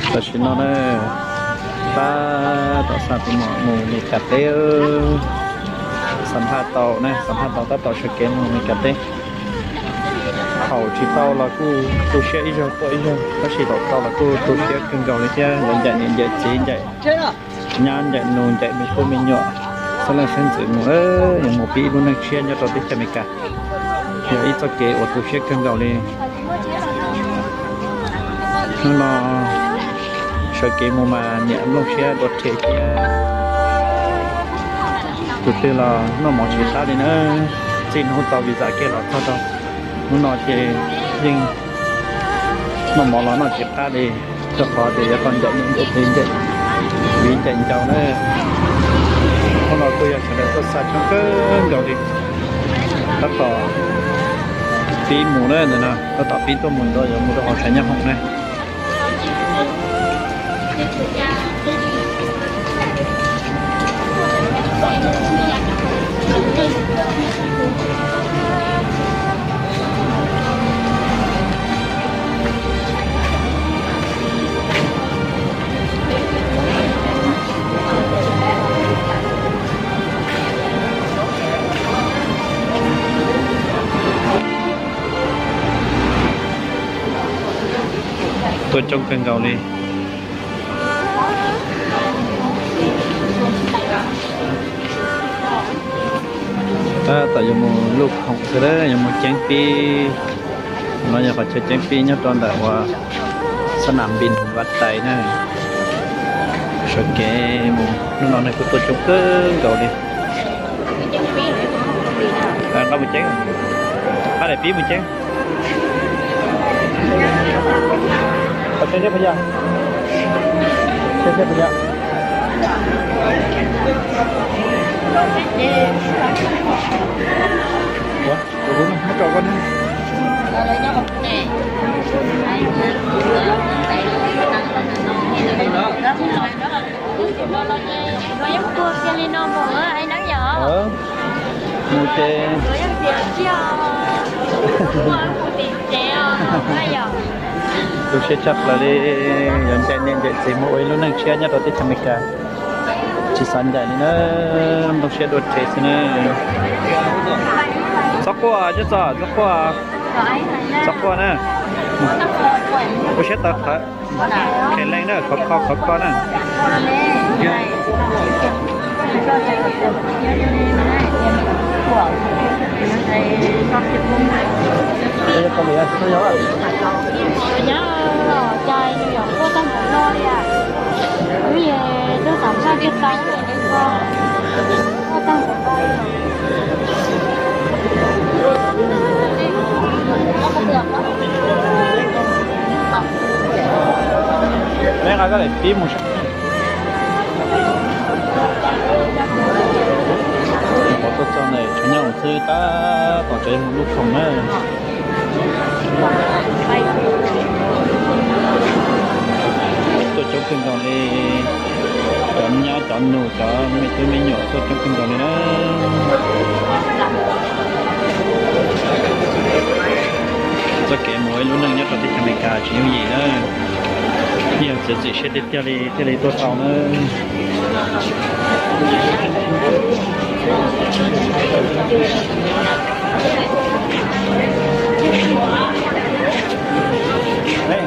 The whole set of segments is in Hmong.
Tam sim no na, tab tom xa tus muam mus Meskas teb. Xam phaj tau na, xam phaj tau tab tom sawv kev mus Meskas teb. Thaum tsis tau los kuj tu siab ib zaug tuaj ib zaug, tab sis thaum tau los kuj tu siab kawg nkaus li thiab. Yuav ncaim niam ncaim txiv, ncaim nyab ncaim nus, ncaim me tub me nyuam, xeeb leej xeeb ntxwv mus, yuav mus pib ib lub neej tshiab nyob rau teb chaws Amelikas. Yog ib txoj kev uas tu siab kawg nkaus li. Hnub no sawv kev mus mas niam nplooj siab dua rhe thiab. Tus twg los noj mov tsis qab li na, txij hnub tau visa kiag los txog rau hnub no ces yeej noj mov los noj tsis qab li, rau qhov tias yuav tau ncaim niam ncaim txiv, ncaim viv ncaim ncaus na. Hnub no kuj yog sawv daws tuaj xa coob kawg nkaus li. Tab tom pib mus na, ntawm no tab tom pib tuaj mus ntawd, yuav mus rau hauv Sab Nyab Hoom na. Tuaj coob kawg nkaus li. Tab tom yuav mus luj khoom xwb, yuav mus ceeb pib. No yog qhov chaw ceeb pib nyob rau ntawm uas xab nam npis Vaj Tais na. Sawv kev mus, hnub no neeg kuj tuaj coob kawg nkaus li. Nqa mus ceeb, nqa daim pib mus ceeb. Ua, tus kuv muab rau koj ne. Mus ces tu siab tshaj plaws li, yuav ncaim niam ncaim txiv mus ua ib lub neej tshiab nyob rau teb chaws Amelikas. Tsis xav ncaim li na, nplooj siab dua rhe xwb na. Txhob quaj, txhob quaj, txhob quaj na. Ua siab tawv qhawv, kheev leej na, khov kho khov kho na. Nyob los cas nws yog quaj tag npaum no li as. Wb yeej twb xam phaj kiag tau, quaj tag npaum no li. Neb nqa koj daim pib mus saib. Qhov tuaj txog ntawm tshav nyob mus xwb tab tom tseem mus luj khoom na. Tuaj coob kawg nkaus li, cov nyab cov nus cov me tub me nyuam tuaj coob kawg nkaus li na. Txoj kev mus ua ib lub neej nyob rau teb chaws Amelikas tsis yooj yim na. Yeej yog txiav txim siab tiag tiag li thiaj li tuaj tau na.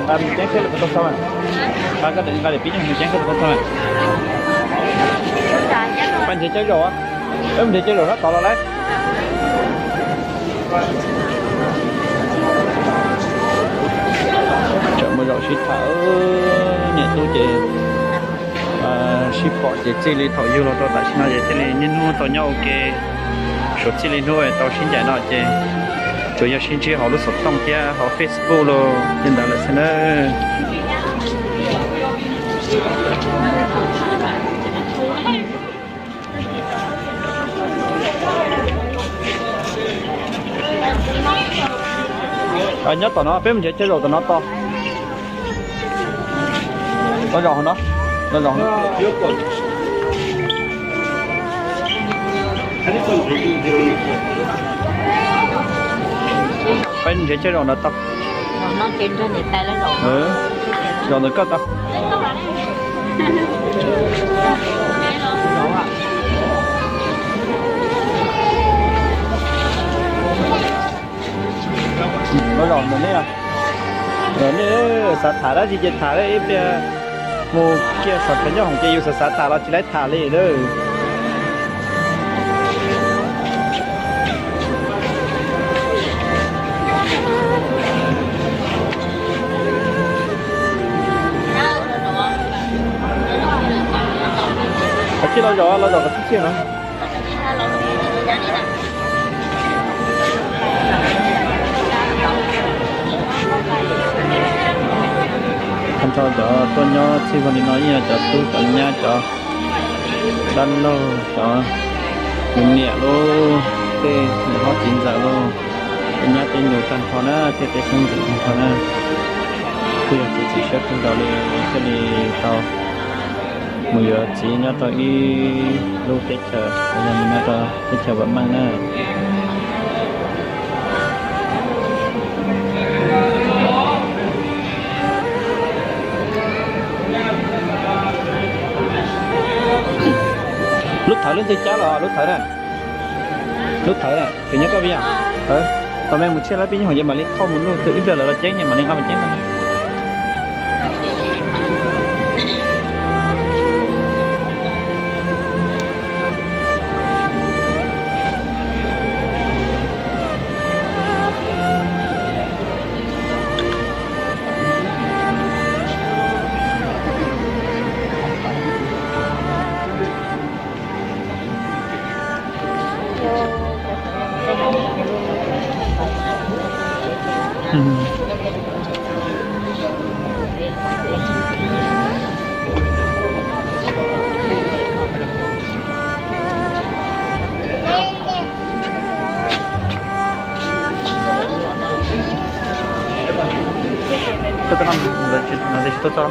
Nqa mus ceeb thiab los tau tau, nqa koj daim, nqa daim pib mus ceeb thiab los tau tau. Pab nrhiav cawv zaum, peb mus nrhiav cawv zaum sab tod los lauj. Tseem muaj zaum sib tham, niam tub ces sib pom ces txij li thaum yug los rau tam sim no ces thiaj li niaj hnub tau nyob ua ke. Suav txij li hnub tau sib ncaim no ces tsuas yog sib ntsib hauv lub xov tooj thiab hauv Facebook los li ntawd lawm xwb na. Nyob tom no, peb mus nrhiav cawv zaum tom no tos. Zaum no, zaum no. Peb nrhiav cawv zaum ntawd tau. Zaum ntawd koj tau. Los zaum ntawm nej, nej xav tham dab tsi ces tham, ib pliag mus kiag saum cov nyob hoom ces yus xav xav tham los tsis laib tham li lawm. Kav tsij los zaum, los zaum kom tib txhij no. Tag nrho cov tuaj nyob txhij vog li no yeej yog cov tub cov nyab, cov dab laug, cov niam lub, tej niam hlob txiv ntxawm lub, tej nyab tej nus tag nrho na, tej pej xeeb ntxwv tag nrho na. Kuj yog txiv txim siab kawg nkaus li thiaj li tau mus yuav txiv nyob rau ib lub teb chaws uas yog nyob rau teb chaws vam meej na. Lub thawv lub twg cab los lub thawv na? Lub thawv na, tseem nyob koj vij yog? Tos me mus tshiab lawv pib nyob hoom ces mam li thauj mus nuj twg ib pliag lawv los ceeb ces mam li nqa mus ceeb no. Tsis tau txog,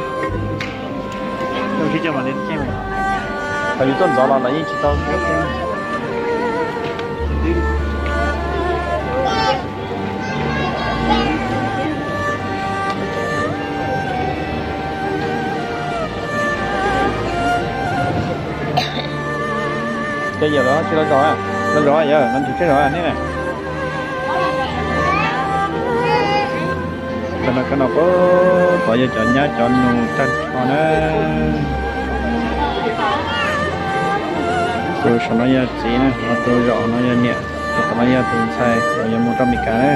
tsis tau mam li ceeb, qhov yus tuaj ntxov los lawv yeej tsis tau. Ces yawm los tsis los zov, los zov yawm los nrug tsheb zov nej na. Cov no, cov no puag tod yog cov nyab cov nus tag nrho na. Tus saum no yog txiv na, ho tus zaum no yog niam, tus tom no yog tus ntxhais uas yuav mus rau Amelikas na.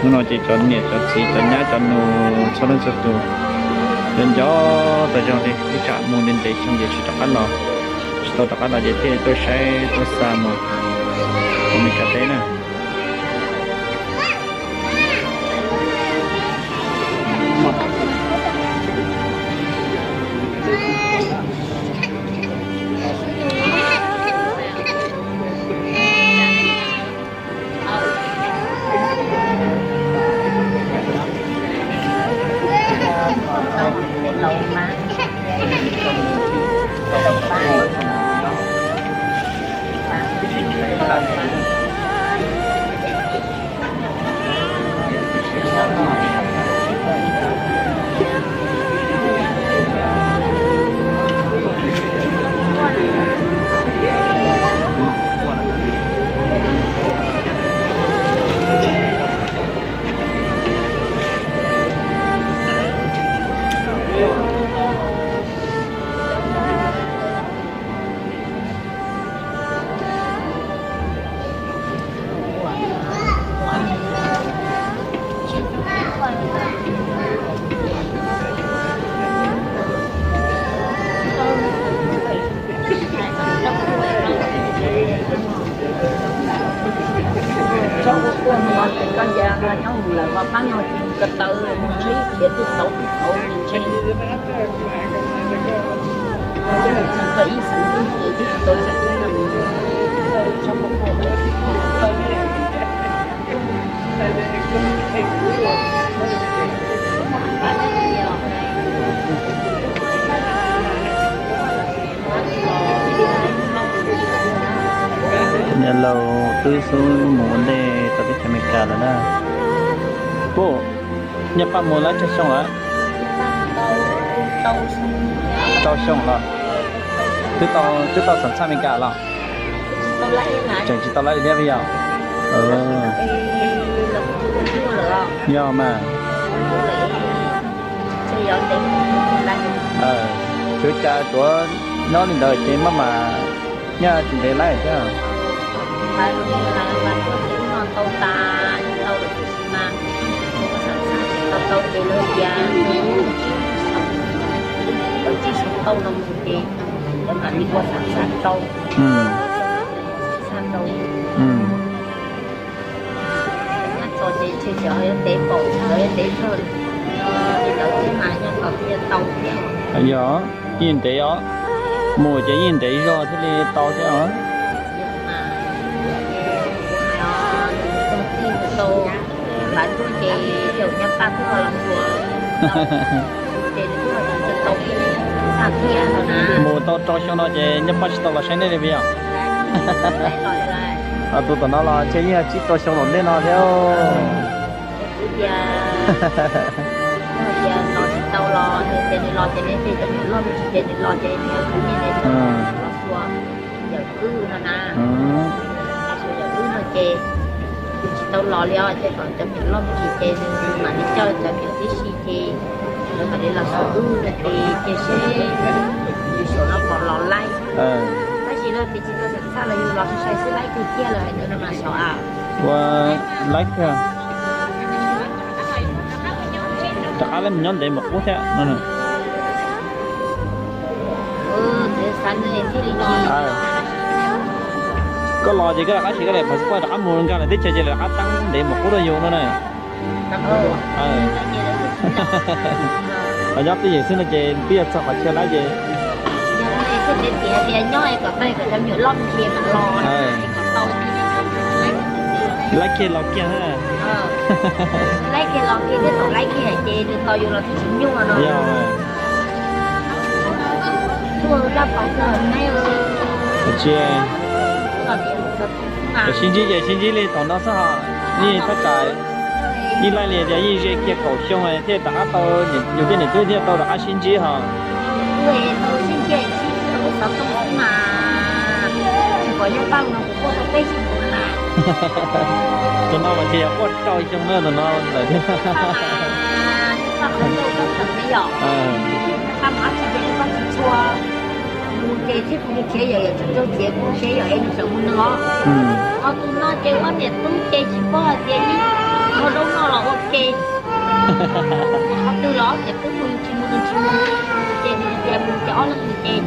Hnub no ces cov niam cov txiv cov nyab cov nus txhua leej txhua tus nco nco tas zog li, ib tsam mus ntev ntev xyoo ces tsis rov qab los, tsis tau rov qab los ces thiaj tuaj saib tuaj xa mus Amelikas teb na. Tsob kua kua no ces koj ya nyob mus lawm mas pab no ko taw mus ntshe khiav twb tauv twb tauv ntshe. Txog ib xeev twb ces twb tsis tau txog twb no. Tsob kua kua. Cov niam laus twb xub mus ua ntej rau teb chaws Amelikas lawm na. Puj, nyaj paj mus lab tsawg xyoo lawm? Rau xyoo los twb tau, twb tau xam txaj Amelikas los tseem tsis tau laib li thiab yog? Yog mas. Tsuav cas tsuav nyob li ntawd ces maj mam nyaj tsis ntev laib thiab. Yog, yeej ntev os, mus ces yeej ntev zog thiaj li tau thiab os. Mus tau rau xyoo no ces nyab Paj tsis tau los saib nej li puas yog? Tus tom no los ntshe yeej tsib rau xyoo los ntej no thiab. Ces tsis tau los li os, ces kom cov me nyuam loj me ntsis ces nws mam li coj cov me nyuam tib si ces lawv mam li los xyuas wb no ces cia seb yus xyuas no puas los laib. Tab sis no ces tsis tau xam txaj los yus los sai sai xwb, laib kawg kiag lawm hais ntawd no mas xyov a. Ua laib kawg. Rov qab lawv mus nyob ntev mus qub thiab no. Koj los ces koj rov qab sim koj daim passport rov qab mus nkag lawv teb chaws ces lawv rov qab teeb ntev mus qub rau yus no na. Los nyob twj ywm xwb no ces twb yog txog qhov chaw laib ces laib kiag los kiag na. Laib kiag los kiag thiab thaum laib kiag ces nws tos yus los twb tsis nyuaj no. Yog. Tsis, sib ntsib ces sib ntsib li thaum no xwb hos, yeej thaj tsam yeej laij li tias yeej ze kiag kaum xyoo thiaj rov qab tau, yus tej niam tub thiaj tau rov qab sib ntsib hos. Tus no mas ces yog quaj rau xyoo na, tus no lawm thiab. Mus ces thiab kuv khiav yam yam tsis raug txiav, kuv khiav yam es nws tseem mus nws os. Ho tus no ces ob niam tub ces tsis paub hais tias ib qho zaub noj los ua ke. Qhov twg los ob niam tub mus yus tsis mus nws tsis mus, ces nws tias mus ces ob leeg mus ces,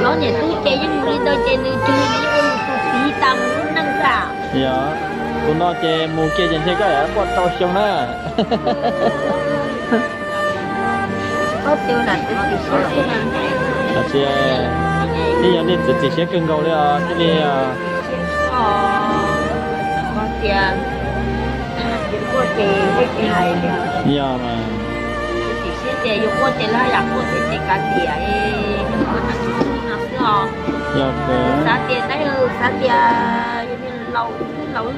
ob niam tub ces yeej mus li ntawd ces nws cog nws yeej ua nws tus txiv tas mus lub neej tas. Yog, tus no ces mus kiag ces ntshe koj yam quaj rau xyoo na. Tsis, nej yog nej txiav txim siab kawg nkaus li os, thiaj li. Yog mas. Yog, xav tias, xav tias laus, laus,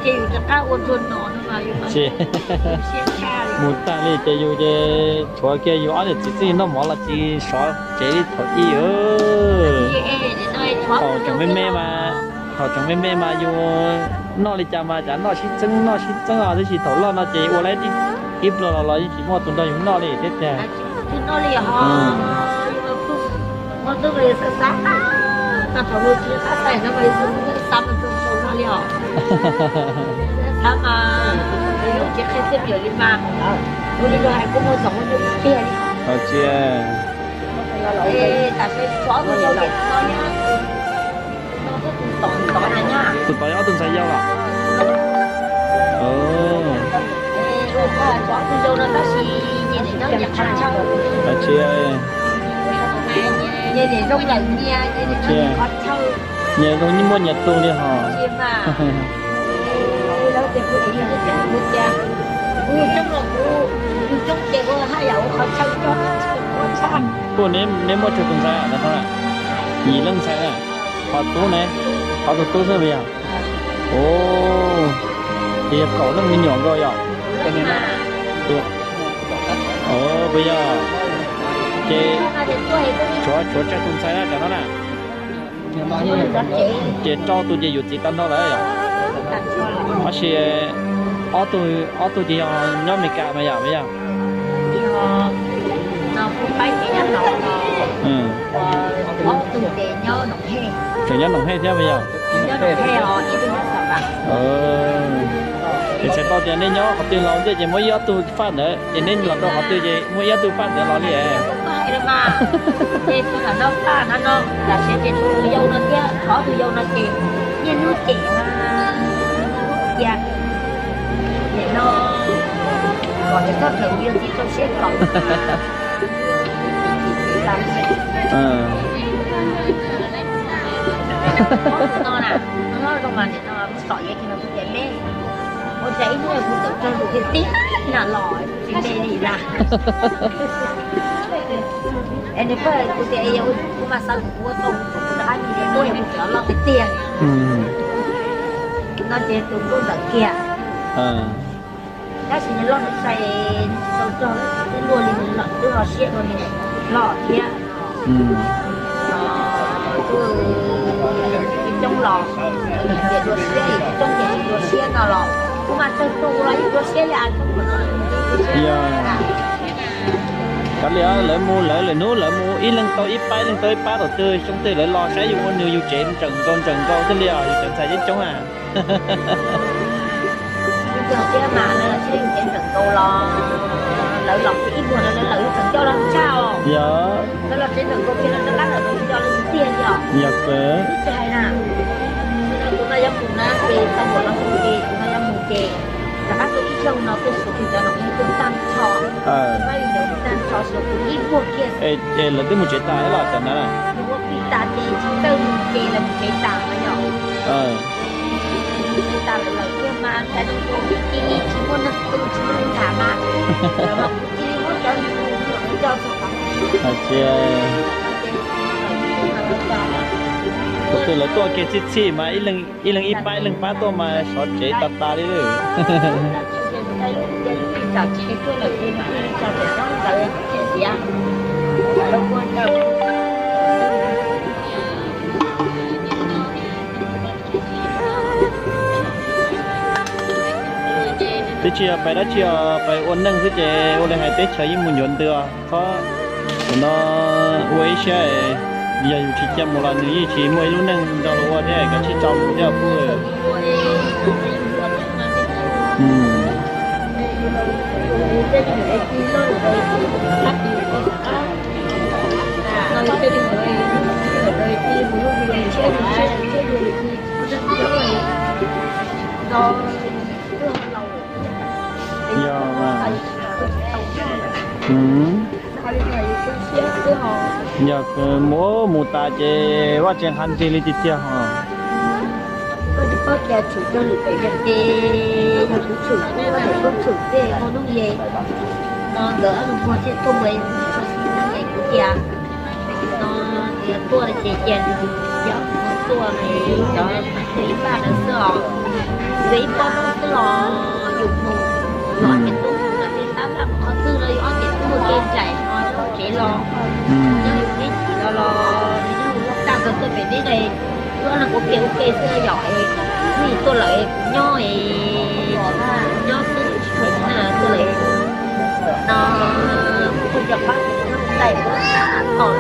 ces yus rov qab ua ntsuag no no mas yus mus tag li ces yus ces tshuav kiag yus ob niam txiv txij noj mov los tsis sov tsev li thaum ub. Thaum tseem me me mas, thaum tseem me me mas yus noj li cas mas cas noj sib txeeb noj sib txeeb os, tab sis thaum loj no ces ua lawm ib pluag los los yeej tsis muaj tus nrog yus noj li thiab tiag. Tsis, tus tod yog ob tug ntxhais yau los? Tsis, nyias zoo nyias muaj nyias tus li hos. Kuv, neb muaj tsawg tus ntxhais no? Yim leej ntxhais na. Qhov tub ne, qhov tus tub xwb puas yog? Ces yog kaum leej me nyuam nkaus yom? Yog, ces tshuav, tshuav tsawg tus ntxhais na cov no na? Ces rau tus ces yuav txiv tag nrho lawm yom? Tab sis ob tug, ob tug ces yog nyob Amelikas mas yom, yog? Tseem nyob Noom Hej thiab mas yog? Es txhais tau tias nej nyob qhov twg los ua ntej ces muab ib ob tug faj ntawd, ces nej los rau qhov twg ces muab ib ob tug faj ntawd los li. Ua cas ib hnub kuv tawm tsawg tus thiaj tib na los tsis me li na. Es nws pheej kuv tias es yog kuv mas xav kuv ua tau kuv rov qab cia li muab yog kuv tseem loj tiag tiag no ces tus ntuj ntawm kiag. Tab sis nws loj nws sai, nws tsis tau rog, twb luaj li nws los twb ho siab dua nws loj thiab. Coob los ces dua siab, coob ces dua siab no los kuv mas tsawg tus los yeej dua siab li. Yog, kav liam lawv mus lawv lwm hnub lawv mus ib leeg tau ib pab ib leeg tau ib pab, thaum twg xyoo twg lawv los saib yus ua nws yus tsev ntseem nkaus ntseem nkaus thiaj li os, yus cov ntxhais coob coob na. Ib tug thiab mas lawv los tsev ntseem nkaus los lawv los ib muag lawv lawv tseem coj los tshaj os. Yog, lawv los tsev ntseem nkaus ces lawv rov qab los tsev nco lawv tiag li os. Yog, tsis hais na, tus no yuav mus na ces tau mus los xyoo ces tus no yuav mus ces rov qab tuaj ib xyoo no tuaj xyuas kiag cov no tuaj tag nrho, pab li ntawd tag nrho xyuas tus ib muag kiag. Es lawv twb mus tsev tas los cov na? Ua pij tas ces tsis txawj mus ces lawv mus tsev tas no yog. Tsis tas lawm lawm thiab mas ntshai zoo tus cia li tsis muaj neeg tu tsis muaj neeg tham mas, kuv cia li muab cov nws mus nco txog qhov. Hais tias thaum twg lawv tuaj kiag txhij txhij mas ib leeg ib pab ib leeg pab tuaj mas sov tsev tas tas li lawm. Twb tsis yog pais dab tsi os, pais ua neej xwb ces ua li hais teb chaws yeej mus ncuav ntws os. Txhob, thaum no ua ib siab, yog yus tsis cia mus los nws yeej tsis muaj ib lub neej nrog luag ua thiab, kav tsij tso mus thiab puj. Yog, yog mus mus tas ces vaj tsev qha nrig li tiag tiag os. Koj tsis paub tias tshwm rau lwm pem yog ces yog kuv tshwm kuj tshwm tej ua hnub ye no ntawd ob tug muag thiaj tuaj mus tsis tshua xis es kuv tias no tias tuaj ces cia nws yog mus tuaj cov ib pab ntawd xwb os, yog ib pab hnub xwb los yus mus los ces tuaj mus no ces tab laj mus qhov twg los yus ob ces tuaj mus kev nraim no yus tsev los nyob yus teb chim los los nws nyob mus tag nrho tuaj pem teb no, wb ob leeg ua ke ua ke xwb yom, es nws tuaj lawm es kuv nyob es nyob xwb tsis tshua na tuaj lawm no, kuv cov qab kuv nyob tais kuv qhov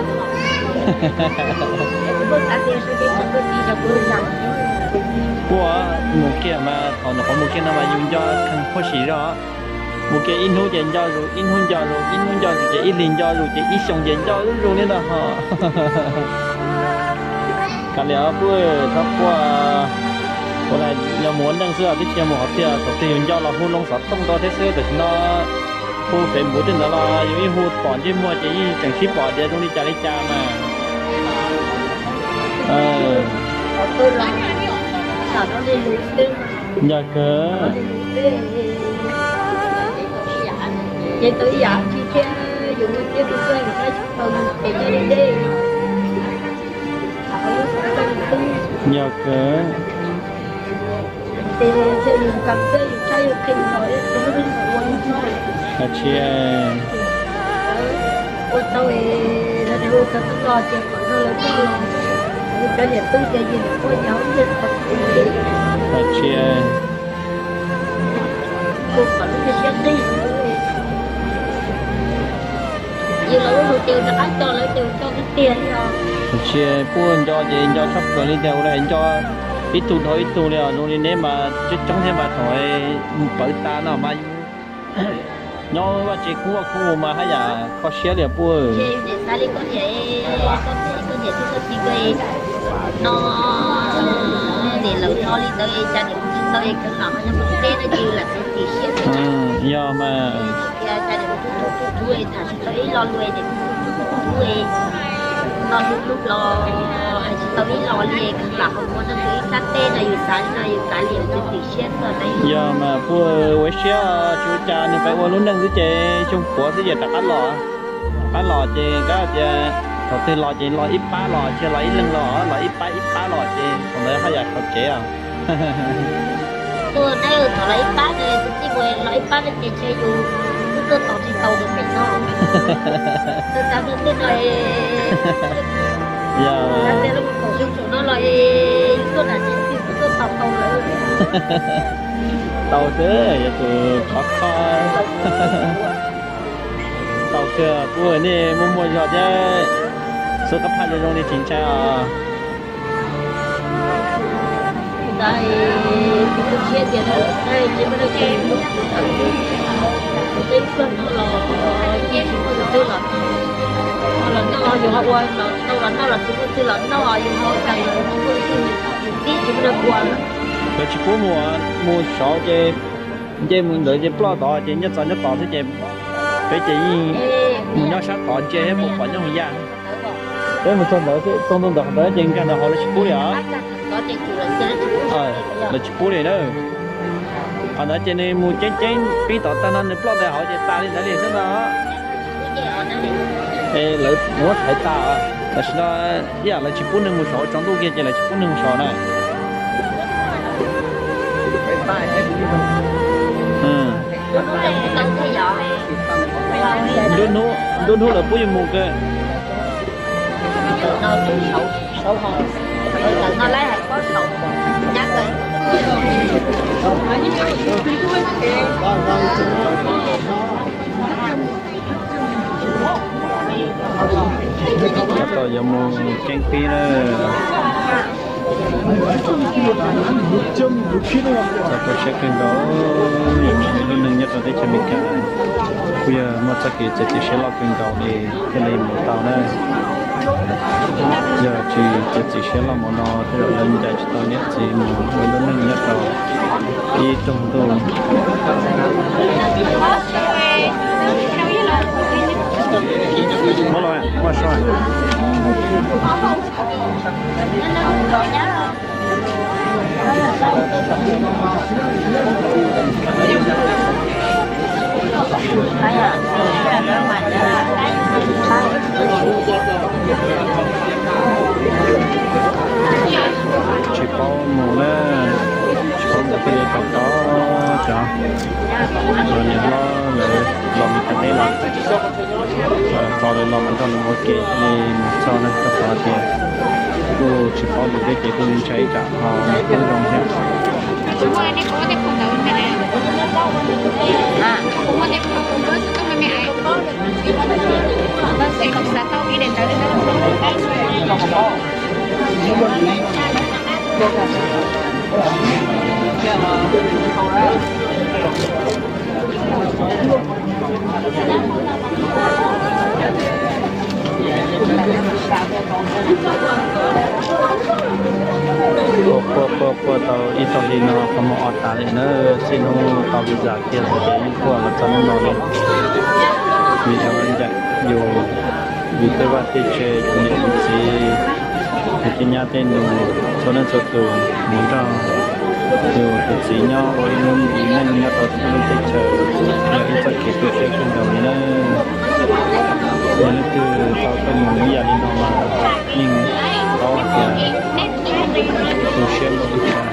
kuv tuaj xav tias sawv kev tseem tuaj tiv zog kuv zam. Kuj mus kiag mas thaum nws qhov mus kiag no mas yus nco kheej phoj sim zog. Mus kiag ib hnub ces nco zus, ib hnub nco zus, ib hnub nco zus ces ib hlis nco zus ces ib xyoos ces nco zuj zus li ntawd ho. Kav liam puj, txhob quaj, ua li yog mus ua neej xwb os, twb tsis yog mus qhov twg, thaum twg yus nco los hu loo xov tooj rau thiab xwb, tam sim no hu Facebook tej ntawd los yus yeej hu pom ntsej muag ces yeej tseem sib pom tias zoo li cas li cas mas. Yog kawg. Yog kawg. Hais tias Ua tau es lawv hu tau tub los ces kom nrog lawv tuaj los, hu cov niam tub cov yawg niam pog nyob ib yam qhov twg li. Tsis ua kom lub siab qig. Yus los ua hauv ces rov qab coj lawv ces coj tiag tiag li os. Tsis pub nco ces nco tshaj plaws li tiag, ua li hais nco ib tug dhau ib tug li os. Zoo li neb mas coob coob thiab mas thaum mus pawv tas no mas nyob vaj tsev khub vaj khub mas haj yam kho siab li puag. Xav li koj niam, koj niam thiab koj txiv nkawd no, niam lawm no li ntawd cas niam mus tsis tau es kheev lam ho nyob mus teb no ces lam txiav txim siab. Yog mas. Tias cas niam mus tub tub tub es tham tsis tau ib lo lus, niam tub tub tub es no hlub hlub los hais tsis tau ib lo li, kheev lam ho mus nrog tus ib sab teb no, yus xav li no yus xav li yus txiav txim siab xwb na. Yog mas puag ua siab tsis ua cas, nws pib ua lub neej xwb ces xyoo puav xwb ces rov qab los. Qab los ces kab tias thaum twg los ces los ib pab los, tsis los ib leeg los, los ib pab ib pab los ces thaum ntawd haj yam sov tsev os. Tuaj ne, thaum los ib pab ne, tus tij mus los ib pab ne ces ntshe yus twb tuaj tos tsis tau tus pem no. Tus xav tus tij no, yog tias lub kaum xyoo saum no los es yus tuaj nram tsev twg kuj tuaj tos tau lawm. Tau xwb, yog tus qhov kho. Tau kawg, kuv nej muaj muaj zog thiab, xub qab phaj zoo zoo li tsis ntshai os. Lawv tsis pub mus, mus saud ces nce mus ntawd ces ploj tod ces nyob txog nyob tod xwb ces peb ces yeej mus nyob sab tod ntsia thiab puas pom nyob hauv yaj. Peb mus txog ntawd xwb, txog ntua ntawd qhov ntawd ces nkag ntawd hauv lawv tsis pub li os. Lawv tsis pub li na. Qhov ntawd ces nws mus ceeb ceeb pib tom tag no nws ploj ntawd hauv ces tas li ntawd li xwb ntag. Es lawv muab thaiv tas, tam sim no ib yam lawv tsis pub neeg mus saud tsaus ntuj kiag ces lawv tsis pub neeg mus saud na. Nruab hnub lawv pub yus mus kawg. Tab tom yuav mus ceeb pib na. Txog tau siab kawg nkaus, yog lub neej nyob rau teb chaws Amelikas kuj yog muaj txoj kev txiav txim siab loj kawg nkaus li thiaj li mus tau na. Yog tsis txiav txim siab loj mus no tej zaum yuav ncaim tsis tau niam txiv mus ua lub neej nyob rau ib rooj ntuj. Tsis paub mus na, tsis paub mus thiaj li tau tau cov niam hlob lawv los mus tas teb los, tau lawv los mas nrog lawv ua ke thiaj li mus txog na, rau qhov tias kuj tsis paub lus thiab ces kuj ntshai tsam ho mus tub zoo thiab. Quaj quaj quaj quaj tau ib tag hli no qhov muag o tas li na, txij hnub tau visa kiag xwb ces yeej quaj los txog hnub no li. Vim yog ncaim yus, yus tej vaj tej tse, yus niam yus txiv, yus tej nyab tej nus, txhua leej txhua tus mus nrog yus tus txiv nyob ua ib lub neej nyob rau lub teb chaws, yog ib txoj kev tu siab kawg nkaus li na. Yog leej twg tau tuaj mus ib yam li no mas yeej paub hais tias tu siab npaum li cas.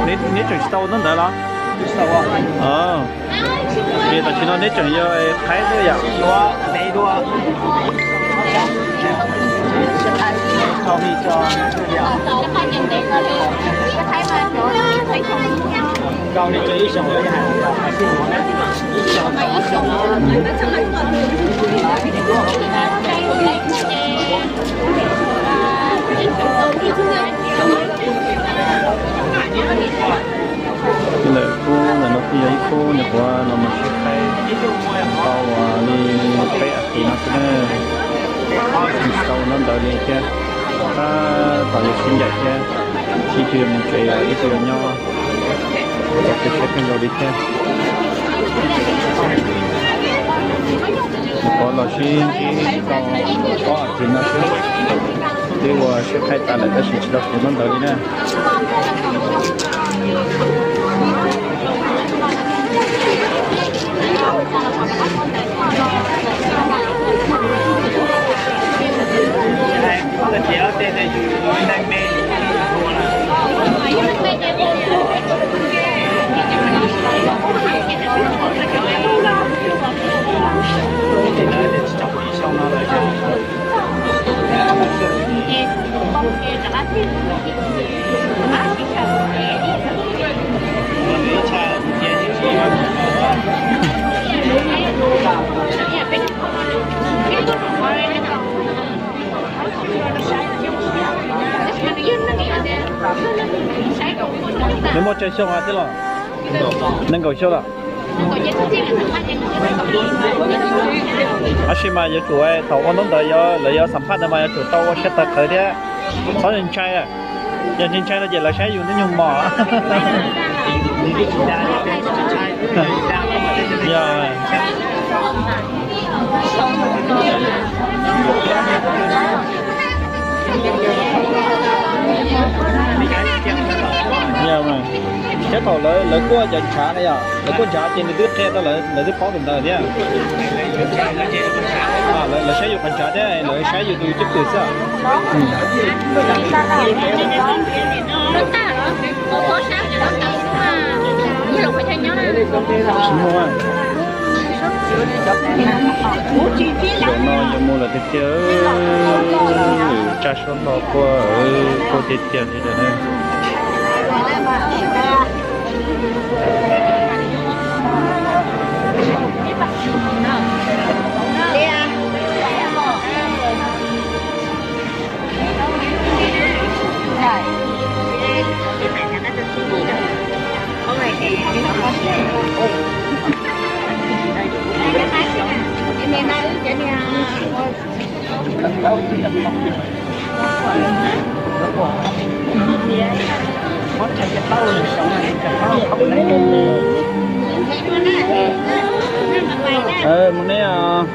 Neb tseem tsis tau ua ntawv los? Ces tam sim no neb tseem yog qhaib xwb yom? Ntawm khub ntawm no kuj yog ib khub nyuam qhuav los mus sib qhaib tau li peb as thiv no xwb na. Tsis tau ua ntawv li thiab, tab tom yuav sib ncaim thiab, ib tug yuav mus tsev, ib tug yuav nyob, ces siab kawg nkaus li thiab. Nyuam qhuav los sib ntsib tau ob as thiv no xwb, twb ua sib qhaib tas lawm tab sis tsis tau ua ntawv li na. Neb muaj tsawg xyoo thiab los? Nees nkaum xyoo lawm. Tab sis mas yuav tsum thaum ua ntaub ntawv lawv yuav xam phaj ntawd mas yuav tsum tau ua siab tawv qhawv thiab, txhob ntshai. Yog ntshai ntshai no ces lawv saib yus hnub nyoog mos. Yog, thiab thaum lawv kuaj cov ntshav na yom, lawv kuaj ntshav ces nws twb qhia tau lawv, lawv twb paub tus ntawd thiab. Lawv saib yus qhov ntshav thiab lawv saib yus tus cwj pwm xwb. Tsis muaj. Zaum no yuav mus lawm tiag tiag, tsa suab hlo quaj, quaj tiag tiag li lawm na. Mus neb os.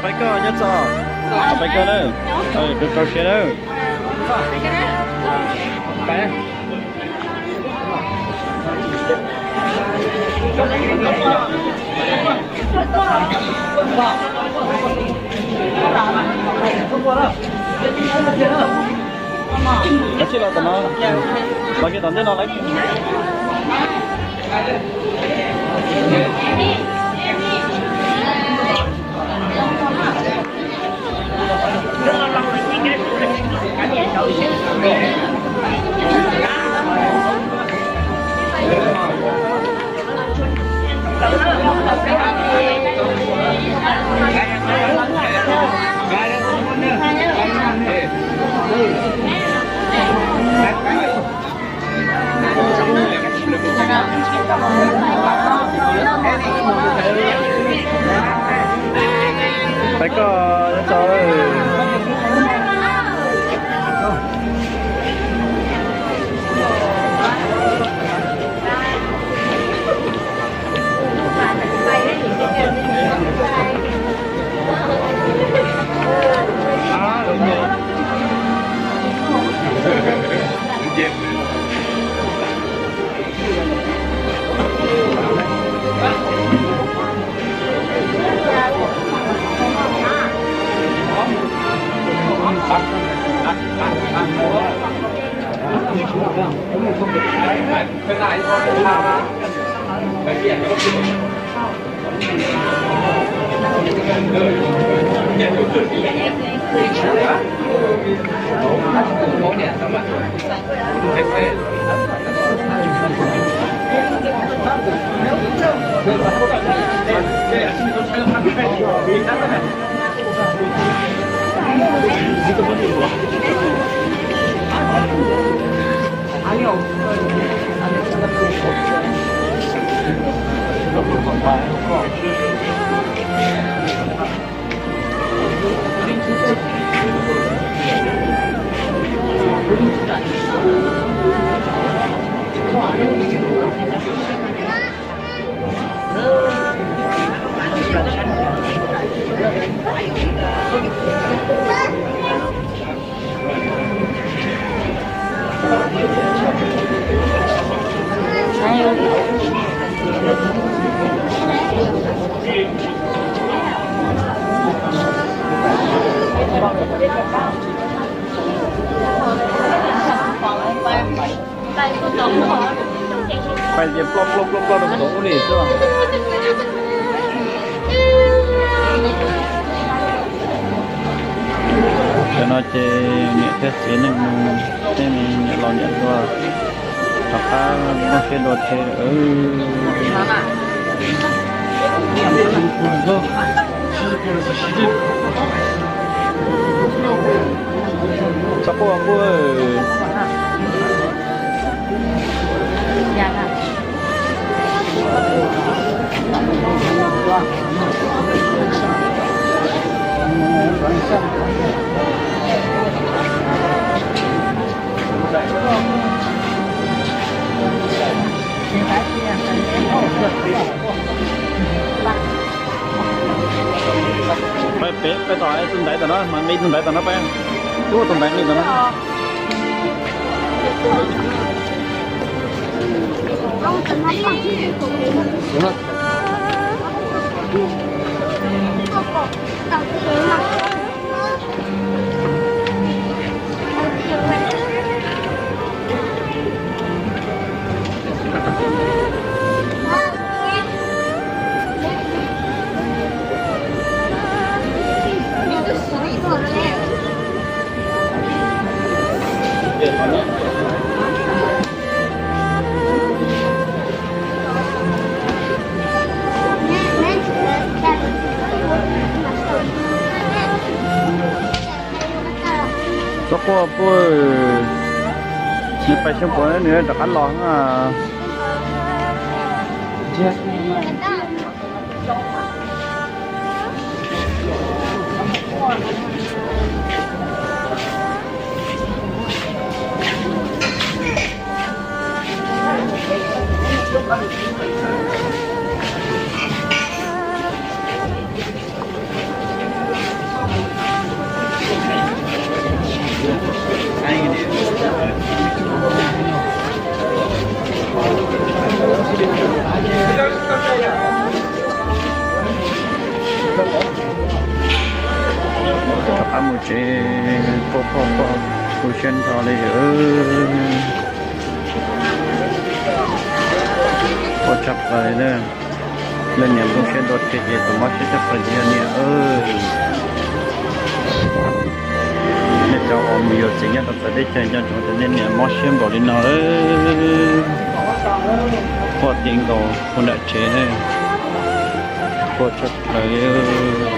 Peb koj nyob txog, peb koj na, koj rau siab na. Lawv tsis los tom no, los kiag tom ntej no lawv. Peb koj tso. Pais ces ploj ploj ploj ploj rau tom ub li xwb. Cov no ces niam thiab txiv neej mus, tej niam laus niam hluas rov qab poob siab dua tseg. Txhob quaj quaj. Peb, peb tom tus ntaiv tom no, mas nqis tus ntaiv tom no peb. Cub tus ntaiv nqis tom no. Txhob quaj puag, nws pais xyoo puav nws rov qab los na. Rov qab mus tsev, poj poj poj, tu siab nrho li. Poj tshaj plaws li. Leej niam poob siab dua tseg ces tus mob siab tshaj plaws ces yog niam. Nej cov uas mus yuav txiv nyob rau txawv teb chaws nco ntsoov tias nej niam mob siab npaum li no lawm. Quaj ti nkaus puag nram tsev, quaj tshaj plaws.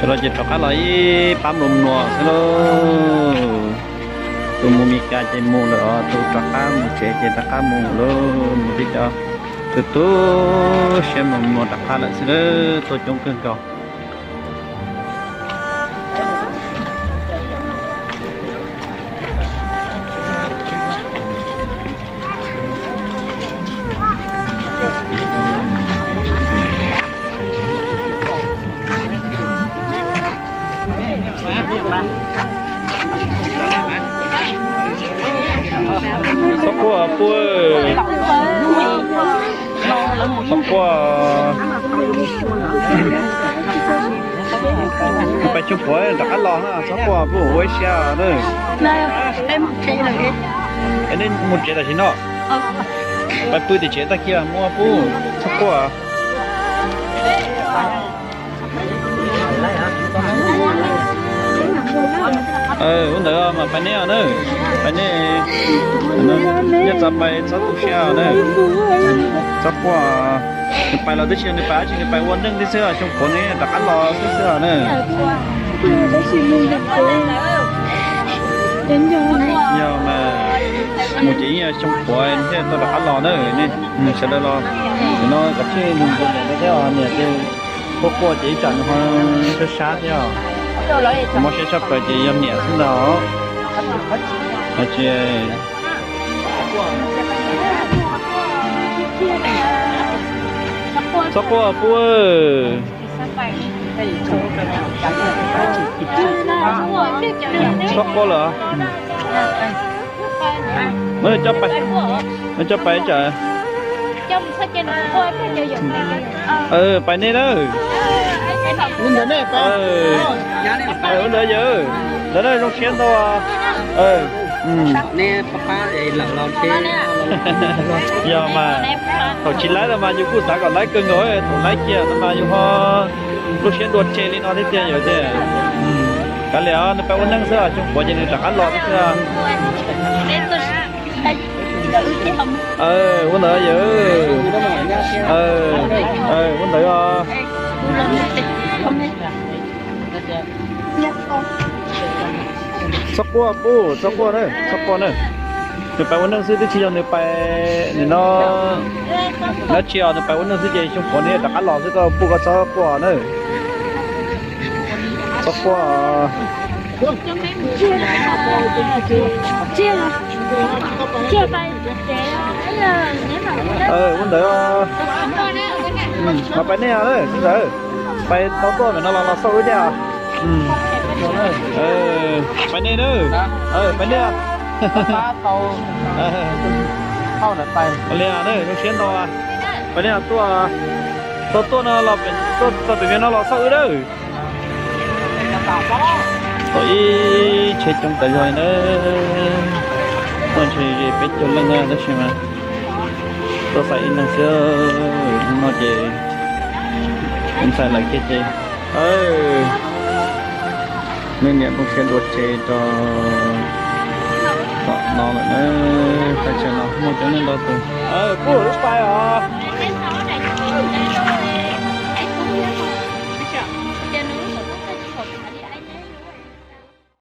Los ces rov qab los ib pab mluas mluas xwb lauj. Tus mus Mes Kas ces mus lawm os, tus rov qab mus tsev ces rov qab mus lawm, mus tib co. Tus tu siab mluas mluas rov qab lawm xwb lauj, tuaj coob kawg nkaus. Txhob quaj puj, txhob quaj. Pais Xyooj Puav rov qab los, txhob quaj puj, ua ib siab na. Nej mus tsev tam sim no, pais pw tim tsev tag kis muaj puj, txhob quaj. Ub ntawd mas pais nej os na, pais nej, nej txhob pais txhob tu siab na, txhob quaj. Nws pais los twb tsis yog nws pais dab tsi, nws pais ua neej thiab xwb, Xyooj Puav nws rov qab los xwb xwb na. Yog mas, mus ces yeej yog Xyooj Puav thiaj tau rov qab los na. Sawv daws los, no kav tsij nug ntu niam thiab os, niam ces quaj quaj ces ib tsam nws ho sab sab thiab os. Mob siab tshaj plaws ces yog niam xwb ntag os. Tsis txhob quaj puj. Txhob quaj lawm. Coj pais, coj pais tsam. Pais nej na. Ub ntawd yawg, ntawd na zoo siab ntau. Yog mas, thaum tsis laib los mas yus kuj xav kom laib kawg nkaus, thaum laib kiag no mas yus ho lub siab dua tseg li no thiab tiag yawg tiag. Kav liam, nws pais ua neej xwb, Xyooj Puav ces nws rov qab los xwb. Ua ntawd yawg, ua ntawd os. Txhob quaj puj, txhob quaj na, txhob quaj na. Nws pais ua neej xwb, twb tsis yog nws pais nim no dab tsi os, nws pais ua neej xwb ces Xyooj Puav nws rov qab los xwb, koj puj koj txhob quaj na. Txhob quaj. Ua ntawd, mas pais nej os, pais tau tuaj pem no los los xauj wb thiab. Pais nej na, pais nej. Li zoo siab ntau, pais nej tuaj, tau tuaj no los, txog pem no los xauj wb na. Tau ib tsheb coob tas zog li na. Tuaj ntshe ze peb caug leej na tab sis mas tuaj xaiv ib leeg xwb. Hnub no ces ntxhais lawv kiag ces, nej niam poob siab dua tseg rau tom no lawm na. Pais tsam no muaj coob leej ntau tus. Kuj wb pais os.